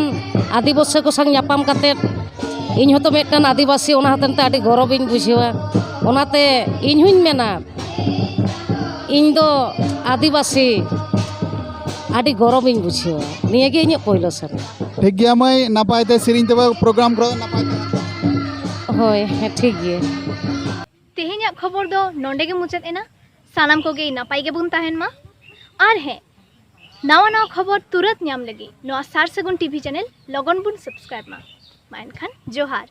ᱟᱹᱫᱤᱵᱟᱹᱥᱤ ᱠᱚ ᱥᱟᱶ ᱧᱟᱯᱟᱢ ᱠᱟᱛᱮᱫ, ᱤᱧ ᱦᱚᱸᱛᱚ ᱢᱤᱫᱴᱟᱝ ᱟᱹᱫᱤᱵᱟᱹᱥᱤ, ᱚᱱᱟ ᱦᱚᱛᱮᱡ ᱛᱮ ᱟᱹᱰᱤ ᱜᱚᱨᱚᱵᱤᱧ ᱵᱩᱡᱷᱟᱹᱣᱟ᱾ ᱚᱱᱟᱛᱮ ᱤᱧ ᱦᱚᱸᱧ ᱢᱮᱱᱟ, ᱤᱧ ᱫᱚ ᱟᱹᱫᱤᱵᱟᱹᱥᱤ, ᱟᱹᱰᱤ ᱜᱚᱨᱚᱵᱤᱧ ᱵᱩᱡᱷᱟᱹᱣᱟ᱾ ᱱᱤᱭᱟᱹᱜᱮ ᱤᱧᱟᱹᱜ ᱯᱳᱭᱞᱳ ᱥᱮᱨᱮᱧ᱾ ᱴᱷᱤᱠ ᱜᱮᱭᱟ ᱢᱟᱹᱭ, ᱱᱟᱯᱟᱭ ᱛᱮ ᱥᱮᱨᱮᱧ ᱛᱚᱵᱮ, ᱯᱨᱳᱜᱨᱟᱢ ᱠᱚᱨᱮ ᱱᱟᱯᱟᱭ ᱛᱮ᱾ ᱦᱳᱭ, ᱦᱮᱸ, ᱴᱷᱤᱠ ᱜᱮᱭᱟ᱾ ᱛᱮᱦᱮᱧᱟᱜ ᱠᱷᱚᱵᱚᱨ ᱫᱚ ᱱᱚᱸᱰᱮ ᱜᱮ ᱢᱩᱪᱟᱹᱫ ᱮᱱᱟ᱾ ᱥᱟᱱᱟᱢ ᱠᱚᱜᱮ ᱱᱟᱯᱟᱭ ᱜᱮᱵᱚᱱ ᱛᱟᱦᱮᱱ ᱢᱟ᱾ ᱟᱨ ᱦᱮᱸ, ᱱᱟᱣᱟ ᱱᱟᱣᱟ ᱠᱷᱚᱵᱚᱨ ᱛᱩᱨᱟᱹᱛ ᱧᱟᱢ ᱞᱟᱹᱜᱤᱫ ᱱᱚᱣᱟ ᱥᱟᱨ ᱥᱟᱹᱜᱩᱱ ᱴᱤᱵᱷᱤ ᱪᱮᱱᱮᱞ ᱞᱚᱜᱚᱱ ᱵᱚᱱ ᱥᱟᱵᱥᱠᱨᱟᱭᱤᱵ ᱢᱟ᱾ ᱢᱟ ᱮᱱᱠᱷᱟᱱ ᱡᱚᱦᱟᱨ᱾